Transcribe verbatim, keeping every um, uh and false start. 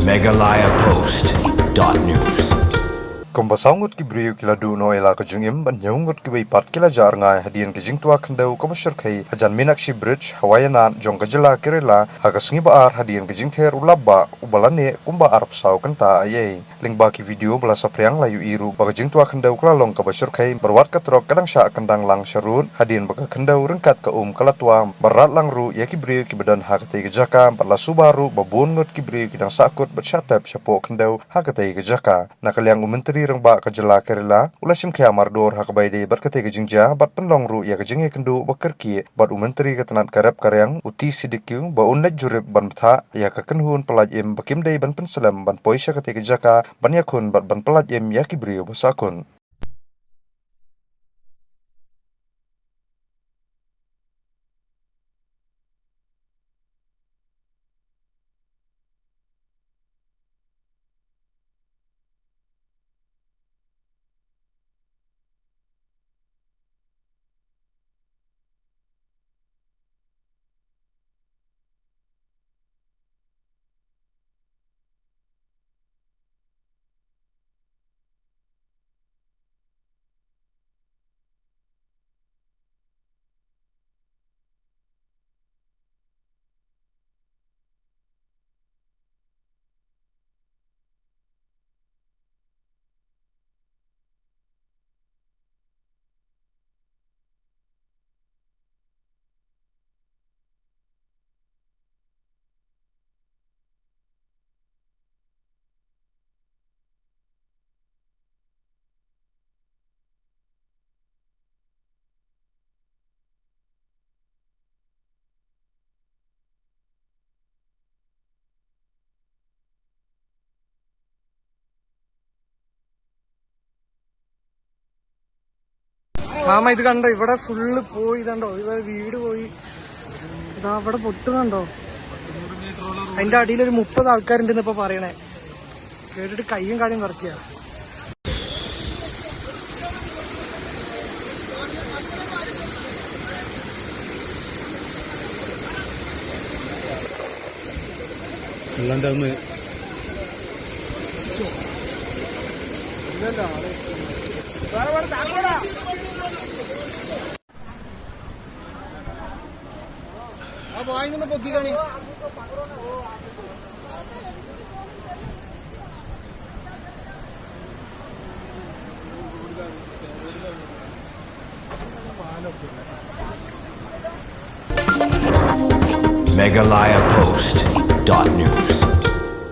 Meghalaya Post dot news. Kumba saw ngut ki briew ki la duh noh ïa la ka jingim bad hynñiew ngut kiwei pat ki la jah rngai hadien ka jingtwa khyndew kaba shyrkhei hajan Meenakshi Bridge ha Wayanad jong ka jylla Kerala ha ka sngi ba ar hadien ka jingther u lapbah uba la neh kumba arphew saw kynta eiei. Lyngba ki video ba la saphriang la ïohi ruh ba ka jingtwa khyndew ka la long kaba shyrkhei bad wat ka trok ka dang shah kyndang lang sharud hadien ba ka khyndew ryngkat ka um ka la twa bad rat lang ruh ïa ki briew kiba don ha katei ka jaka bad la suba ruh ba bun ngut ki briew ki dang sahkut bad shah tep shapoh khyndew ha katei ka jaka. Na ka liang u Myntri Rangbah ka jylla Kerala u la shimkhia mardor ha kaba ïadei bad katei ka jingjia bad pynlong ruh ïa ka jingïakynduh ba kyrkieh bad u Myntri ka tnat ka rep ka riang u T Siddique ba un leit jurip ban bthah ïa ka kynhun pyllait im ba kim dei ban pynslem ban poi sha katei ka jaka ban ïakhun bad ban pyllait im ïa ki briew ba sahkut. മാമ, ഇത് കണ്ടോ? ഇവിടെ ഫുള്ള് പോയി. ഇതുണ്ടോ, ഇത് വീട് പോയി. ഇതാ, അവിടെ പൊട്ടുന്നുണ്ടോ? അതിന്റെ അടിയിൽ ഒരു മുപ്പത് ആൾക്കാരുണ്ടെന്ന് ഇപ്പൊ പറയണേ. കേട്ടിട്ട് കയ്യും കാലും വിറക്കുക. എല്ലാം ഡൗന്ന്. Meghalaya Post dot news.